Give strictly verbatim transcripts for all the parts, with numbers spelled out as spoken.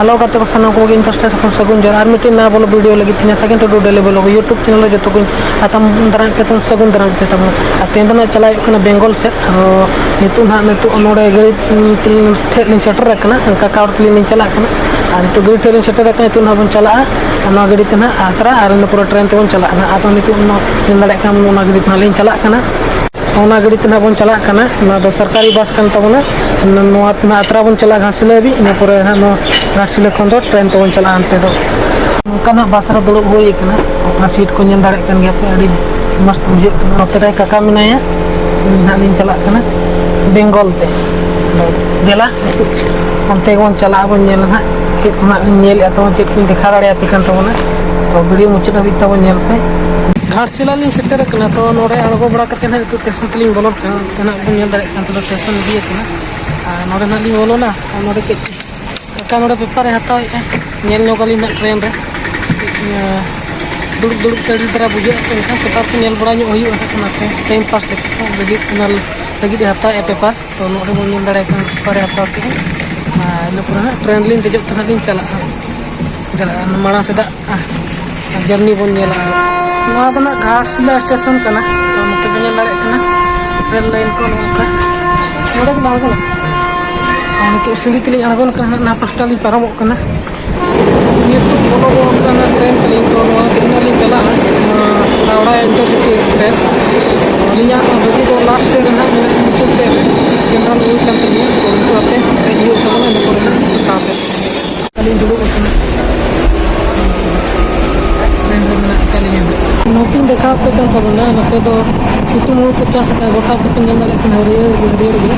Hello ᱜᱟᱛᱮ ᱠᱚ, ᱥᱟᱱᱟᱢ ᱠᱚᱜᱮ ᱤᱧ ᱯᱟᱥᱴᱟ ᱠᱷᱚᱱ ᱥᱟᱹᱜᱩᱱ ᱡᱚᱦᱟᱨ᱾ ᱟᱨ ᱢᱤᱫᱴᱮᱱ ᱱᱟᱣᱟ ᱵᱚᱞᱚ ᱵᱷᱤᱰᱤᱭᱳ ᱞᱟᱹᱜᱤᱫ ᱛᱤᱧᱟᱹ ᱥᱟᱹᱜᱩᱱ ᱴᱩᱰᱩ ᱰᱮᱞᱤ ᱵᱚᱞᱚᱜ YouTube ᱪᱮᱱᱮᱞ ᱨᱮ ᱡᱚᱛᱚ ᱠᱚᱧ ᱟᱛᱟᱝ ᱫᱟᱨᱟᱢ ᱯᱮ ᱛᱟᱵᱚᱱ, ᱥᱟᱹᱜᱩᱱ ᱫᱟᱨᱟᱢ ᱯᱮ ᱛᱟᱵᱚᱱ᱾ ᱟᱨ ᱛᱮᱦᱮᱧ ᱫᱚ ᱱᱟᱜ ᱪᱟᱞᱟᱜ ᱦᱩᱭᱩᱜ ᱠᱟᱱᱟ ᱵᱮᱝᱜᱚᱞ ᱥᱮᱫ᱾ ᱟᱨ ᱱᱤᱛᱚᱜ ᱱᱟᱜ, ᱱᱤᱛᱚᱜ ᱱᱚᱰᱮ ᱜᱟᱹᱰᱤ ᱴᱷᱮᱡ ᱞᱤᱧ ᱥᱮᱴᱮᱨ ᱟᱠᱟᱱᱟ, ᱚᱱᱠᱟ ᱠᱟᱨ ᱛᱮᱞᱤᱧ ᱪᱟᱞᱟᱜ ᱠᱟᱱᱟ᱾ ᱟᱨ ᱱᱤᱛᱚᱜ ᱜᱟᱹᱰᱤ ᱴᱷᱮᱡ ᱞᱤᱧ ᱥᱮᱴᱮᱨ ᱟᱠᱟᱱᱟ, ᱱᱤᱛᱚᱜ ᱱᱟᱜ ᱵᱚᱱ ᱪᱟᱞᱟᱜᱼᱟ ᱚᱱᱟ ᱜᱟᱹᱰᱤ ᱛᱮ ᱱᱟᱜ ᱟᱛᱨᱟ, ᱟᱨ ᱤᱱᱟᱹ ᱯᱚᱨᱮ ᱴᱨᱮᱱ ᱛᱮᱵᱚᱱ ᱪᱟᱞᱟᱜᱼᱟ ᱱᱟᱜ᱾ ᱟᱫᱚ ᱱᱤᱛᱚᱜ ᱱᱚᱣᱟ ᱧᱮᱞ ᱫᱟᱲᱮᱭᱟᱜ ᱠᱟᱱ ᱚᱱᱟ ᱜᱟᱹᱰᱤ ᱛᱮ ᱱᱟᱜ ᱞᱤᱧ ᱪᱟᱞᱟᱜ ᱠᱟᱱᱟ᱾ ᱚᱱᱟ ᱜᱟᱹᱰᱤ ᱛᱮ ᱱᱟᱜ ᱵᱚᱱ ᱪᱟᱞᱟᱜ ᱠᱟᱱᱟ᱾ ᱱᱚᱣᱟ ᱫᱚ ᱥᱚᱨᱠᱟᱨᱤ ᱵᱟᱥ ᱠᱟᱱ ᱛᱟᱵᱚᱱᱟ᱾ ᱱᱚᱣᱟ ᱛᱮ ᱱᱟᱜ ᱟᱛᱨᱟ ᱵᱚᱱ ᱪᱟᱞᱟᱜᱼᱟ ᱜᱷᱟᱴᱥᱤᱞᱟᱹ ᱦᱟᱹᱵᱤᱡ, ᱤᱱᱟᱹ ᱯᱚᱨᱮ ᱱᱟᱜ ᱱᱚᱣᱟ ᱜᱷᱟᱴᱥᱤᱞᱟᱹ ᱠᱷᱚᱱ ᱫᱚ ᱴᱨᱮᱱ ᱛᱮᱵᱚᱱ ᱪᱟᱞᱟᱜᱼᱟ ᱚᱱᱛᱮ ᱫᱚ᱾ ᱱᱚᱝᱠᱟᱱᱟᱜ ᱵᱟᱥ ᱨᱮ ᱫᱩᱲᱩᱵ ᱦᱩᱭ ᱟᱠᱟᱱᱟ᱾ ᱚᱱᱟ ᱥᱤᱴ ᱠᱚ ᱧᱮᱞ ᱫᱟᱲᱮᱭᱟᱜ ᱠᱟᱱ ᱜᱮᱭᱟ ᱯᱮ, ᱟᱹᱰᱤ ᱢᱚᱥᱛ ᱵᱩᱡᱷᱟᱹᱜ ᱠᱟᱱᱟ᱾ ᱱᱚᱛᱮ ᱨᱮ ᱠᱟᱠᱟ ᱢᱮᱱᱟᱭᱟ, ᱩᱱᱤ ᱱᱟᱜ ᱞᱤᱧ ᱪᱟᱞᱟᱜ ᱠᱟᱱᱟ ᱵᱮᱝᱜᱚᱞ ᱛᱮ᱾ ᱫᱮᱞᱟ ᱱᱤᱛᱚᱜ ᱚᱱᱛᱮ ᱜᱮᱵᱚᱱ ᱪᱟᱞᱟᱜᱼᱟ, ᱵᱚᱱ ᱧᱮᱞᱟ ᱱᱟᱜ ᱪᱮᱫ ᱠᱚ ᱱᱟᱜ ᱞᱤᱧ ᱧᱮᱞᱮᱫᱼᱟ, ᱛᱟᱵᱚᱱ ᱪᱮᱫ ᱠᱚᱧ ᱫᱮᱠᱷᱟᱣ ᱫᱟᱲᱮᱭᱟᱯᱮ ᱠᱟᱱ ᱛᱟᱵᱚᱱᱟ᱾ ᱛᱚ ᱵᱷᱤᱰᱤᱭᱳ ᱢᱩᱪᱟᱹᱫ ᱦᱟᱹᱵᱤᱡ ᱛᱟᱵᱚᱱ ᱧᱮᱞ ᱯᱮ᱾ ᱜᱷᱟᱴᱥᱤᱞᱟ ᱞᱤᱧ ᱥᱮᱴᱮᱨ ᱟᱠᱟᱱᱟ᱾ ᱛᱚ ᱱᱚᱰᱮ ᱟᱬᱜᱚ ᱵᱟᱲᱟ ᱠᱟᱛᱮ ᱱᱟᱜ ᱱᱤᱛᱚᱜ ᱥᱴᱮᱥᱚᱱ ᱛᱮᱞᱤᱧ ᱵᱚᱞᱚᱱ ᱠᱟᱱᱟ᱾ ᱚᱱᱛᱮ ᱱᱟᱜ ᱵᱚᱱ ᱧᱮᱞ ᱫᱟᱲᱮᱭᱟᱜ ᱠᱟᱱ ᱛᱟᱦᱮᱸ ᱥᱴᱮᱥᱚᱱ ᱤᱫᱤᱭ ᱠᱟᱱᱟ᱾ ᱟᱨ ᱱᱚᱰᱮ ᱱᱟᱜ ᱞᱤᱧ ᱵᱚᱞᱚᱱᱟ᱾ ᱟᱨ ᱱᱚᱰᱮ ᱠᱟᱹᱡ ᱠᱟᱠᱟ ᱱᱚᱰᱮ ᱯᱮᱯᱟᱨᱮ ᱦᱟᱛᱟᱣᱮᱫᱼᱟ, ᱧᱮᱞ ᱧᱚᱜ ᱟᱹᱞᱤᱧ ᱱᱟᱜ ᱴᱨᱮᱱ ᱨᱮ᱾ ᱤᱭᱟᱹ, ᱫᱩᱲᱩᱵ ᱫᱩᱲᱩᱵ ᱛᱮ ᱟᱹᱰᱤ ᱫᱷᱟᱨᱟ ᱵᱩᱡᱷᱟᱹᱜᱼᱟ, ᱛᱚ ᱮᱱᱠᱷᱟᱱ ᱯᱮᱯᱟᱨ ᱠᱚ ᱧᱮᱞ ᱵᱟᱲᱟ ᱧᱚᱜ ᱦᱩᱭᱩᱜᱼᱟ ᱱᱟᱜ, ᱚᱱᱟᱛᱮ ᱴᱟᱭᱤᱢ ᱯᱟᱥ ᱞᱟᱹᱜᱤᱫ, ᱚᱱᱟ ᱞᱟᱹᱜᱤᱫ, ᱚᱱᱟ ᱞᱟᱹᱜᱤᱫ ᱮ ᱦᱟᱛᱟᱣᱮᱫᱼᱟ ᱯᱮᱯᱟᱨ᱾ ᱛᱚ ᱱᱚᱰᱮ ᱵᱚᱱ ᱧᱮᱞ ᱫᱟᱲᱮᱭᱟᱜ ᱠᱟᱱᱟ ᱯᱮᱯᱟᱨᱮ ᱦᱟᱛᱟᱣ ᱠᱮᱫᱼᱟ᱾ ᱟᱨ ᱤᱱᱟᱹ ᱯᱚᱨᱮ ᱦᱟᱸᱜ ᱴᱨᱮᱱ ᱞᱤᱧ ᱫᱮᱡᱚᱜ ᱛᱮ ᱦᱟᱸᱜ ᱞᱤᱧ ᱪᱟᱞᱟᱜᱼᱟ᱾ ᱪᱟᱞᱟᱜᱼᱟ, ᱢᱟᱲᱟᱝ ᱥᱮᱫᱟᱜ ᱡᱟᱹᱨᱱᱤ ᱵᱚᱱ ᱧᱮᱞᱟ᱾ ᱱᱚᱣᱟ ᱫᱚ ᱱᱟᱜ ᱜᱷᱟᱴᱥᱤᱞᱟ ᱥᱴᱮᱥᱚᱱ ᱠᱟᱱᱟ᱾ ᱛᱚ ᱱᱚᱛᱮ ᱵᱚᱱ ᱧᱮᱞ ᱫᱟᱲᱮᱭᱟᱜ ᱠᱟᱱᱟ ᱨᱮᱞ ᱞᱟᱭᱤᱱ ᱠᱚ ᱱᱚᱝᱠᱟ᱾ ᱱᱚᱰᱮ ᱜᱮ ᱟᱬᱜᱚᱱᱟ᱾ ᱟᱨ ᱱᱤᱛᱚᱜ ᱥᱤᱲᱤ ᱛᱮᱞᱤᱧ ᱟᱬᱜᱚᱱ ᱠᱟᱱᱟ ᱦᱟᱸᱜ, ᱱᱚᱣᱟ ᱯᱟᱥᱴᱟ ᱞᱤᱧ ᱯᱟᱨᱚᱢᱚᱜ ᱠᱟᱱᱟ᱾ ᱱᱤᱛᱚᱜ ᱵᱚᱞᱚ ᱜᱚᱫ ᱠᱟᱱᱟ ᱴᱨᱮᱱ ᱛᱟᱹᱞᱤᱧ, ᱛᱚ ᱱᱚᱣᱟ ᱛᱮᱜᱮ ᱱᱟᱜ ᱞᱤᱧ ᱪᱟᱞᱟᱜᱼᱟ, ᱱᱚᱣᱟ ᱦᱟᱣᱲᱟ ᱤᱱᱴᱟᱨᱥᱤᱴᱤ ᱮᱠᱥᱯᱨᱮᱥ᱾ ᱟᱹᱞᱤᱧᱟᱜ ᱵᱳᱜᱤ ᱫᱚ ᱞᱟᱥᱴ ᱥᱮᱫ ᱨᱮ ᱱᱟᱜ ᱢᱮᱱᱟᱜᱼᱟ, ᱢᱩᱪᱟᱹᱫ ᱥᱮᱫ ᱨᱮ ᱡᱮᱱᱟᱨᱟᱞ ᱦᱩᱭ ᱠᱟᱱ ᱛᱟᱹᱞᱤᱧᱟ᱾ ᱛᱚ ᱱᱤᱛᱚᱜ ᱟᱯᱮ ᱫᱮᱡ ᱦᱩᱭᱩᱜ ᱛᱟᱵᱚᱱᱟ, ᱤᱱᱟᱹ ᱯᱚᱨᱮ ᱱᱟᱜ ᱠᱟᱛᱷᱟ ᱦᱟᱯᱮ᱾ ᱟᱹᱞᱤᱧ ᱫᱩᱲᱩᱵ ᱟᱠᱟᱱᱟ, ᱴᱨᱮᱱ ᱨᱮ ᱢᱮᱱᱟᱜ ᱟᱠᱟᱫ ᱞᱤᱧᱟ᱾ ᱱᱚᱛᱮᱧ ᱫᱮᱠᱷᱟᱣ ᱟᱯᱮ ᱠᱟᱱ ᱛᱟᱵᱚᱱᱟ, ᱱᱚᱛᱮ ᱫᱚ ᱥᱤᱛᱩᱝ ᱦᱩᱲᱩ ᱠᱚ ᱪᱟᱥ ᱟᱠᱟᱫᱟ, ᱜᱚᱴᱟ ᱫᱚᱯᱮ ᱧᱮᱞ ᱫᱟᱲᱮᱭᱟᱜ ᱠᱟᱱᱟ, ᱦᱟᱹᱨᱭᱟᱹᱲ ᱜᱮ, ᱦᱟᱹᱨᱭᱟᱹᱲ ᱜᱮ᱾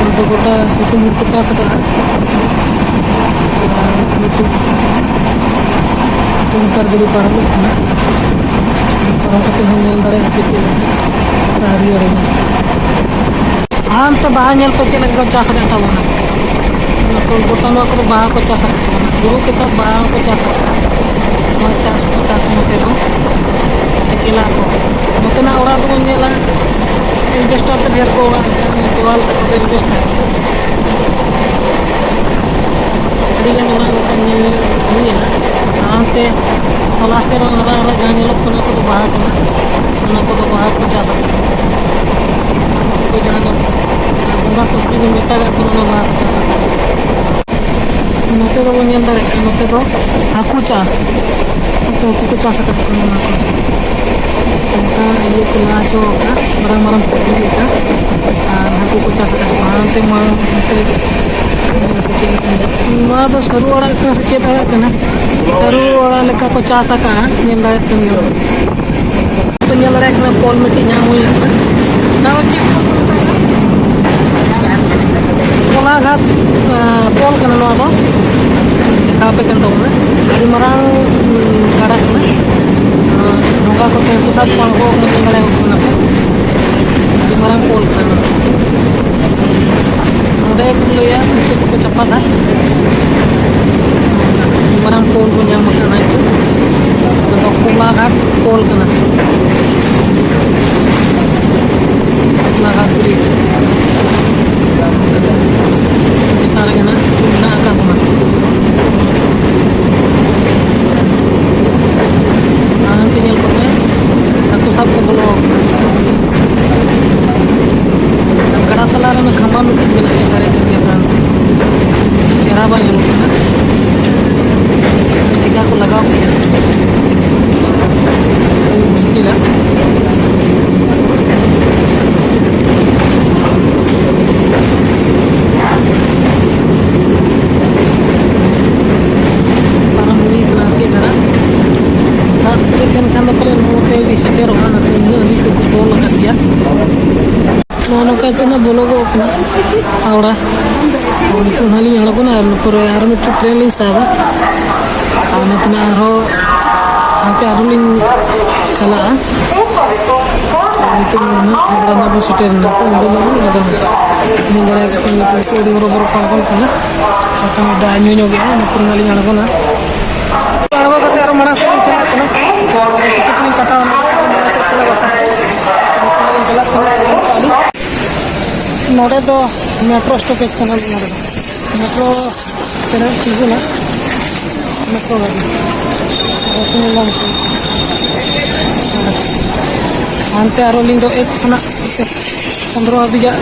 ᱱᱚᱛᱮ ᱜᱚᱴᱟ ᱥᱤᱛᱩᱝ ᱦᱩᱲᱩ ᱠᱚ ᱪᱟᱥ ᱟᱠᱟᱫᱟ᱾ ᱟᱨ ᱱᱤᱛᱚᱜ ᱴᱮᱝᱠᱟᱨ ᱜᱟᱹᱰᱤ ᱯᱟᱨᱚᱢᱚᱜ ᱠᱟᱱᱟ᱾ ᱯᱟᱨᱚᱢ ᱠᱟᱛᱮ ᱦᱚᱸ ᱧᱮᱞ ᱫᱟᱲᱮᱭᱟᱜᱼᱟ ᱯᱮ ᱪᱮᱫ ᱞᱮᱠᱟ ᱦᱟᱹᱨᱭᱟᱹᱲ ᱜᱮ᱾ ᱦᱟᱱᱛᱮ ᱵᱟᱦᱟ ᱧᱮᱞ ᱯᱮ ᱪᱮᱫ ᱞᱮᱠᱟ ᱠᱚ ᱪᱟᱥ ᱟᱠᱟᱫ ᱛᱟᱵᱚᱱᱟ᱾ ᱱᱚᱣᱟ ᱠᱚ ᱜᱚᱴᱟ ᱱᱚᱣᱟ ᱠᱚᱨᱮ ᱵᱟᱦᱟ ᱠᱚ ᱪᱟᱥ ᱟᱠᱟᱫ ᱛᱟᱵᱚᱱᱟ᱾ ᱦᱩᱲᱩ ᱠᱮ ᱥᱟᱛᱷ ᱵᱟᱦᱟ ᱦᱚᱸᱠᱚ ᱪᱟᱥ ᱟᱠᱟᱫᱟ᱾ ᱱᱚᱣᱟ ᱪᱟᱥ ᱠᱚ ᱪᱟᱥ ᱱᱚᱛᱮ ᱫᱚ ᱛᱮᱠᱮᱞᱟ ᱠᱚ᱾ ᱱᱚᱛᱮᱱᱟᱜ ᱚᱲᱟᱜ ᱫᱚᱵᱚᱱ ᱧᱮᱞᱟ, ᱮᱞᱵᱮᱥᱴᱟᱨ ᱛᱮ ᱰᱷᱮᱨ ᱠᱚ ᱚᱲᱟᱜ ᱟᱠᱟᱫᱟ, ᱫᱮᱣᱟᱞ ᱛᱟᱠᱚ ᱫᱚ ᱮᱞᱵᱮᱥᱴᱟᱨ᱾ ᱟᱹᱰᱤ ᱜᱟᱱ ᱚᱲᱟᱜ ᱱᱚᱝᱠᱟ ᱧᱮᱞ ᱦᱩᱭᱮᱱᱟ᱾ ᱟᱨ ᱦᱟᱱᱛᱮ ᱦᱚᱞᱟ ᱥᱮᱫ ᱨᱮ ᱚᱱᱟ ᱚᱲᱟᱜ ᱡᱟᱦᱟᱸ ᱧᱮᱞᱚᱜ ᱠᱟᱱᱟ, ᱚᱱᱟ ᱠᱚᱫᱚ ᱵᱟᱦᱟ ᱠᱟᱱᱟ᱾ ᱚᱱᱟ ᱠᱚᱫᱚ ᱵᱟᱦᱟ ᱠᱚ ᱪᱟᱥ ᱟᱠᱟᱫᱟ᱾ ᱟᱨ ᱡᱟᱦᱟᱸ ᱫᱚ ᱵᱚᱸᱜᱟ ᱠᱩᱥᱵᱤ ᱵᱚᱱ ᱢᱮᱛᱟᱜᱟᱜ ᱠᱟᱱᱟ, ᱚᱱᱟ ᱵᱟᱦᱟ ᱠᱚ ᱪᱟᱥ ᱟᱠᱟᱫᱟ᱾ ᱱᱚᱛᱮ ᱫᱚᱵᱚᱱ ᱧᱮᱞ ᱫᱟᱲᱮᱭᱟᱜ ᱠᱟᱱᱟ, ᱱᱚᱛᱮ ᱫᱚ ᱦᱟᱹᱠᱩ ᱪᱟᱥ᱾ ᱱᱚᱛᱮ ᱦᱟᱹᱠᱩ ᱠᱚ ᱪᱟᱥ ᱟᱠᱟᱫ ᱠᱚᱣᱟ ᱱᱚᱣᱟ ᱠᱚ᱾ ᱚᱱᱠᱟ ᱤᱭᱟᱹ ᱠᱚ ᱞᱟ ᱦᱚᱪᱚ ᱟᱠᱟᱫᱼᱟ, ᱢᱟᱨᱟᱝ ᱢᱟᱨᱟᱝ ᱯᱩᱠᱷᱨᱤ ᱞᱮᱠᱟ᱾ ᱟᱨ ᱦᱟᱹᱠᱩ ᱠᱚ ᱪᱟᱥ ᱟᱠᱟᱫ ᱠᱚᱣᱟ᱾ ᱦᱟᱱᱛᱮ ᱢᱟ, ᱦᱟᱱᱛᱮ ᱧᱮᱞ ᱯᱮ ᱪᱮᱫ ᱞᱮᱠᱟ ᱧᱮᱞᱚᱜ ᱠᱟᱱᱟ᱾ ᱱᱚᱣᱟ ᱫᱚ ᱥᱟᱹᱨᱩ ᱟᱲᱟᱜ ᱠᱟᱱᱟ ᱥᱮ ᱪᱮᱫ ᱟᱲᱟᱜ ᱠᱟᱱᱟ? ᱥᱟᱹᱨᱩ ᱟᱲᱟᱜ ᱞᱮᱠᱟ ᱠᱚ ᱪᱟᱥ ᱟᱠᱟᱫᱼᱟ, ᱧᱮᱞ ᱫᱟᱲᱮᱭᱟᱜ ᱠᱟᱱ ᱜᱮᱭᱟ᱾ ᱯᱮ ᱧᱮᱞ ᱫᱟᱲᱮᱭᱟᱜ ᱠᱟᱱᱟ, ᱯᱳᱞ ᱢᱤᱫᱴᱤᱡ ᱧᱟᱢ ᱦᱩᱭ ᱟᱠᱟᱱᱟ᱾ ᱱᱚᱣᱟ ᱫᱚ ᱪᱮᱫ ᱯᱳᱞ ᱠᱚ ᱢᱮᱛᱟᱜ ᱠᱟᱱᱟ? ᱠᱚᱞᱟᱜᱷᱟᱴ, ᱟᱸ, ᱯᱳᱞ ᱠᱟᱱᱟ ᱱᱚᱣᱟ ᱫᱚ᱾ ᱫᱮᱠᱷᱟᱣ ᱟᱯᱮ ᱠᱟᱱ ᱛᱟᱵᱚᱱᱟ᱾ ᱟᱹᱰᱤ ᱢᱟᱨᱟᱝ, ᱩᱸ, ᱜᱟᱰᱟ ᱠᱟᱱᱟ᱾ ᱟᱸ, ᱰᱷᱚᱸᱜᱟ ᱠᱚᱛᱮ ᱦᱟᱹᱠᱩ ᱥᱟᱵ ᱠᱚ ᱟᱬᱜᱚ ᱟᱠᱟᱱᱟ, ᱧᱮᱞ ᱫᱟᱲᱮᱭᱟᱜ ᱠᱟᱱᱟ ᱯᱮ᱾ ᱟᱹᱰᱤ ᱢᱟᱨᱟᱝ ᱯᱳᱞ ᱠᱟᱱᱟ ᱱᱚᱣᱟ᱾ ᱱᱚᱰᱮ ᱠᱚ ᱞᱟᱹᱭᱟ ᱯᱩᱭᱥᱟᱹ ᱠᱚᱠᱚ ᱪᱟᱯᱟᱫᱟ᱾ ᱢᱟᱨᱟᱝ ᱯᱳᱞ ᱠᱚ ᱧᱟᱢ ᱟᱠᱟᱱᱟ᱾ ᱱᱚᱣᱟ ᱫᱚ ᱠᱚᱞᱟᱜᱷᱟᱴ ᱯᱳᱞ ᱠᱟᱱᱟ᱾ ᱠᱚᱞᱟᱜᱷᱟᱴ ᱵᱨᱤᱡᱽ ᱪᱮᱛᱟᱱ ᱨᱮᱜᱮ ᱱᱟᱜ ᱢᱮᱱᱟᱜ ᱟᱠᱟᱫ ᱵᱚᱱᱟ᱾ ᱟᱨ ᱦᱟᱱᱛᱮ ᱧᱮᱞ ᱠᱚᱢᱮ, ᱦᱟᱹᱠᱩ ᱥᱟᱵ ᱠᱚ ᱵᱚᱞᱚ ᱟᱠᱟᱱᱟ᱾ ᱜᱟᱰᱟ ᱛᱟᱞᱟ ᱨᱮ ᱚᱱᱟ ᱠᱷᱟᱢᱵᱟ ᱢᱤᱫᱴᱤᱡ ᱢᱮᱱᱟᱜᱼᱟ, ᱧᱮᱞ ᱫᱟᱲᱮᱭᱟᱜ ᱠᱟᱱ ᱜᱮᱭᱟ ᱯᱮ ᱦᱟᱱᱛᱮ᱾ ᱪᱮᱦᱨᱟ ᱵᱟᱭ ᱧᱮᱞᱚᱜ ᱠᱟᱱᱟ᱾ ᱴᱷᱮᱠᱟ ᱠᱚ ᱞᱟᱜᱟᱣ ᱠᱮᱫᱼᱟ᱾ ᱟᱹᱰᱤ ᱢᱩᱥᱠᱤᱞᱟ᱾ ᱯᱟᱨᱚᱢ ᱦᱩᱭ ᱠᱟᱱᱟ ᱟᱨᱠᱤ ᱫᱷᱟᱨᱟ᱾ ᱫᱟᱜ ᱯᱮᱨᱮᱡ ᱞᱮᱱᱠᱷᱟᱱ ᱫᱚ ᱯᱟᱞᱮ ᱱᱚᱛᱮ ᱜᱮ ᱥᱮᱴᱮᱨᱚᱜᱼᱟ, ᱚᱱᱟᱛᱮ ᱤᱱᱟᱹᱜ ᱦᱟᱹᱵᱤᱡ ᱫᱚᱠᱚ ᱛᱚᱞ ᱟᱠᱟᱫ ᱜᱮᱭᱟ᱾ ᱱᱚᱜᱼᱚ ᱱᱚᱝᱠᱟ ᱱᱤᱛᱚᱜ ᱱᱟᱜ ᱵᱚᱞᱚᱜᱚᱜ ᱠᱟᱱᱟ ᱦᱟᱣᱲᱟ᱾ ᱱᱤᱛᱚᱜ ᱱᱟᱜ ᱞᱤᱧ ᱟᱬᱜᱚᱱᱟ, ᱟᱨ ᱤᱱᱟᱹ ᱯᱚᱨᱮ ᱟᱨ ᱢᱤᱫᱴᱮᱱ ᱴᱨᱮᱱ ᱞᱤᱧ ᱥᱟᱵᱟ᱾ ᱟᱨ ᱱᱚᱛᱮ ᱱᱟᱜ ᱟᱨᱦᱚᱸ ᱦᱟᱱᱛᱮ ᱟᱨᱦᱚᱸ ᱞᱤᱧ ᱪᱟᱞᱟᱜᱼᱟ᱾ ᱟᱨ ᱱᱤᱛᱚᱜ ᱱᱟᱜ ᱦᱟᱣᱲᱟ ᱱᱟᱜ ᱵᱚᱱ ᱥᱮᱴᱮᱨ ᱮᱱᱟ᱾ ᱱᱤᱛᱚᱜ ᱩᱰᱩᱠ ᱞᱮᱱᱟ, ᱟᱫᱚ ᱧᱮᱞ ᱫᱟᱲᱮᱭᱟᱜ ᱠᱟᱱᱟ ᱟᱹᱰᱤ ᱦᱚᱨᱚᱵᱚᱨᱚ ᱠᱚ ᱟᱬᱜᱚᱱ ᱠᱟᱱᱟ᱾ ᱵᱟᱠᱷᱟᱱ ᱫᱟᱜ ᱧᱩ ᱧᱚᱜᱮᱜᱼᱟ, ᱤᱱᱟᱹ ᱯᱚᱨᱮ ᱱᱟᱜ ᱞᱤᱧ ᱟᱬᱜᱚᱱᱟ᱾ ᱟᱬᱜᱚ ᱠᱟᱛᱮ ᱟᱨᱚ ᱢᱟᱲᱟᱝ ᱥᱮᱫ ᱞᱤᱧ ᱪᱟᱞᱟᱜ ᱠᱟᱱᱟ᱾ ᱴᱤᱠᱤᱴ ᱞᱤᱧ ᱠᱟᱴᱟᱣᱟ, ᱢᱟᱲᱟᱝ ᱥᱮᱫ ᱪᱟᱞᱟᱜ ᱵᱟᱠᱷᱨᱟ᱾ ᱱᱚᱰᱮ ᱫᱚ ᱢᱮᱴᱨᱳ ᱥᱴᱚᱯᱮᱡᱽ ᱠᱟᱱᱟ, ᱱᱚᱰᱮ ᱫᱚ ᱢᱮᱴᱨᱳ ᱯᱮᱲᱟ ᱛᱤᱸᱜᱩᱱᱟ, ᱚᱱᱟ ᱠᱚ ᱜᱟᱹᱰᱤ ᱟᱨ ᱦᱟᱱᱛᱮ ᱟᱨᱚ ᱟᱹᱞᱤᱧ ᱫᱚ ᱮᱠ ᱠᱷᱚᱱᱟᱜ ᱯᱚᱱᱫᱽᱨᱚ ᱦᱟᱹᱵᱤᱡᱟᱜ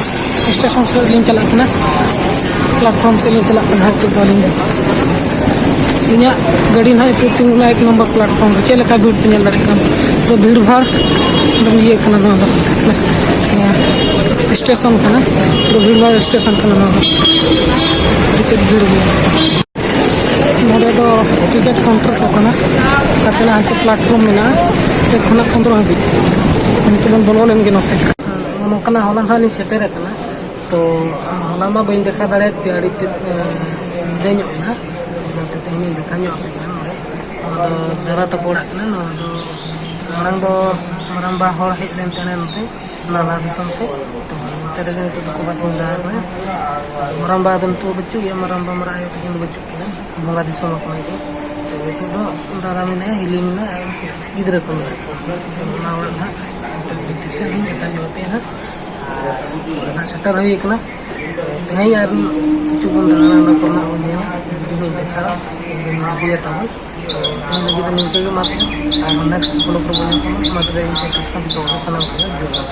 ᱥᱴᱮᱥᱚᱱ ᱥᱮᱫ ᱞᱤᱧ ᱪᱟᱞᱟᱜ ᱠᱟᱱᱟ, ᱯᱞᱟᱴᱯᱷᱚᱨᱢ ᱥᱮᱫ ᱞᱤᱧ ᱪᱟᱞᱟᱜ ᱠᱟᱱᱟ ᱱᱤᱛᱚᱜ ᱫᱚ ᱟᱹᱞᱤᱧ ᱫᱚ᱾ ᱤᱧᱟᱹᱜ ᱜᱟᱹᱰᱤ ᱱᱟᱦᱟᱜ ᱱᱤᱛᱚᱜ ᱛᱤᱸᱜᱩᱱᱟ ᱮᱠ ᱱᱚᱢᱵᱚᱨ ᱯᱞᱟᱴᱯᱷᱚᱨᱢ ᱨᱮ᱾ ᱪᱮᱫ ᱞᱮᱠᱟ ᱵᱷᱤᱲ ᱯᱮ ᱧᱮᱞ ᱫᱟᱲᱮᱭᱟᱜ ᱠᱟᱱᱟ, ᱛᱚ ᱵᱷᱤᱲ ᱵᱷᱟᱲ ᱮᱠᱫᱚᱢ ᱤᱭᱟᱹ ᱠᱟᱱᱟ ᱱᱚᱣᱟ ᱫᱚ, ᱥᱴᱮᱥᱚᱱ ᱠᱟᱱᱟ, ᱯᱩᱨᱟᱹ ᱵᱷᱤᱲ ᱵᱷᱟᱲ ᱥᱴᱮᱥᱚᱱ ᱠᱟᱱᱟ ᱱᱚᱣᱟ ᱫᱚ, ᱟᱹᱰᱤ ᱛᱮᱫ ᱵᱷᱤᱲ ᱜᱮᱭᱟ᱾ ᱱᱚᱰᱮ ᱫᱚ ᱴᱤᱠᱤᱴ ᱠᱟᱣᱩᱱᱴᱟᱨ ᱠᱚ ᱠᱟᱱᱟ᱾ ᱛᱟᱨᱯᱚᱨᱮ ᱦᱟᱱᱛᱮ ᱯᱞᱟᱴᱯᱷᱚᱨᱢ ᱢᱮᱱᱟᱜᱼᱟ, ᱪᱮᱫ ᱠᱷᱚᱱᱟᱜ ᱯᱚᱱᱨᱚ ᱦᱟᱹᱵᱤᱡ᱾ ᱱᱤᱛᱚᱜ ᱵᱚᱱ ᱵᱚᱞᱚ ᱞᱮᱱ ᱜᱮ ᱱᱚᱛᱮ᱾ ᱱᱚᱝᱠᱟᱱᱟᱜ ᱦᱚᱞᱟ ᱱᱟᱦᱟᱜ ᱞᱤᱧ ᱥᱮᱴᱮᱨ ᱟᱠᱟᱱᱟ᱾ ᱛᱚ ᱦᱚᱞᱟ ᱢᱟ ᱵᱟᱹᱧ ᱫᱮᱠᱷᱟᱣ ᱫᱟᱲᱮᱭᱟᱫ ᱯᱮᱭᱟ, ᱟᱹᱰᱤ ᱛᱮᱫ, ᱮ, ᱧᱤᱫᱟᱹ ᱧᱚᱜ ᱮᱱᱟ᱾ ᱚᱱᱟᱛᱮ ᱛᱮᱦᱮᱧ ᱞᱤᱧ ᱫᱮᱠᱷᱟᱣ ᱧᱚᱜ ᱟᱯᱮ ᱠᱟᱱᱟ ᱱᱚᱰᱮ᱾ ᱱᱚᱣᱟ ᱫᱚ ᱫᱟᱫᱟ ᱛᱟᱠᱚ ᱚᱲᱟᱜ ᱠᱟᱱᱟ᱾ ᱱᱚᱣᱟ ᱫᱚ ᱢᱟᱲᱟᱝ ᱫᱚ ᱢᱟᱨᱟᱝᱵᱟ ᱦᱚᱲ ᱦᱮᱡ ᱞᱮᱱ ᱛᱟᱦᱮᱱᱟ ᱱᱚᱛᱮ᱾ ᱱᱟᱞᱟ ᱫᱤᱥᱚᱢ ᱛᱮ᱾ ᱛᱚ, ᱚᱱᱛᱮ ᱨᱮᱜᱮ ᱱᱤᱛᱚᱜ ᱫᱚᱠᱚ ᱵᱟᱥᱤᱱᱫᱟ ᱟᱠᱟᱱᱟ᱾ ᱢᱟᱨᱟᱝᱵᱟ ᱫᱚ ᱱᱤᱛᱚᱜ ᱵᱟᱹᱪᱩᱜ ᱜᱮᱭᱟ, ᱢᱟᱨᱟᱝᱵᱟ ᱢᱟᱨᱟᱝ ᱟᱭᱳ ᱛᱟᱹᱠᱤᱱ ᱫᱚ ᱵᱟᱹᱪᱩᱜ ᱠᱤᱱᱟ, ᱵᱚᱸᱜᱟ ᱫᱤᱥᱚᱢ ᱟᱠᱟᱱᱟ ᱠᱤᱱ᱾ ᱛᱚ, ᱱᱤᱛᱚᱜ ᱫᱚ ᱫᱟᱫᱟ ᱢᱮᱱᱟᱭᱟ, ᱦᱤᱞᱤ ᱢᱮᱱᱟᱭᱟ, ᱟᱨ ᱜᱤᱫᱽᱨᱟᱹ ᱠᱚ ᱢᱮᱱᱟᱜ ᱠᱚᱣᱟ᱾ ᱛᱚ, ᱚᱱᱟ ᱚᱲᱟᱜ ᱱᱟᱦᱟᱜ ᱱᱤᱛᱚᱜ ᱵᱷᱤᱛᱤᱨ ᱥᱮᱫ ᱞᱤᱧ ᱫᱮᱠᱷᱟᱣ ᱧᱚᱜ ᱟᱯᱮᱭᱟ ᱱᱟᱦᱟᱜ᱾ ᱟᱨ ᱱᱚᱰᱮ ᱱᱟᱦᱟᱜ ᱥᱮᱴᱮᱨ ᱦᱩᱭ ᱟᱠᱟᱱᱟ᱾ ᱛᱚ, ᱛᱮᱦᱮᱧ ᱟᱨ ᱠᱤᱪᱷᱩ ᱵᱚᱱ ᱫᱟᱬᱟᱱᱟ, ᱚᱱᱟ ᱠᱚᱨᱮᱱᱟᱜ ᱵᱚᱱ ᱧᱮᱞᱟ, ᱡᱩᱫᱤ ᱵᱚᱱ ᱫᱮᱠᱷᱟᱣᱟ, ᱵᱚᱱ ᱟᱹᱜᱩᱭᱟ ᱛᱟᱵᱚᱱ᱾ ᱛᱚ, ᱛᱮᱦᱮᱧ ᱞᱟᱹᱜᱤᱫ ᱫᱚ ᱱᱤᱝᱠᱟᱹ ᱜᱮ ᱢᱟ ᱛᱚᱵᱮ, ᱟᱨ next vlog ᱨᱮᱵᱚᱱ ᱧᱟᱯᱟᱢᱟ᱾ ᱢᱟ ᱛᱚᱵᱮ, ᱤᱧ ᱯᱟᱥᱴᱟ ᱠᱷᱚᱱ ᱡᱚᱛᱚ ᱦᱚᱲ ᱥᱟᱱᱟᱢ ᱠᱚᱜᱮ ᱡᱚᱦᱟᱨ᱾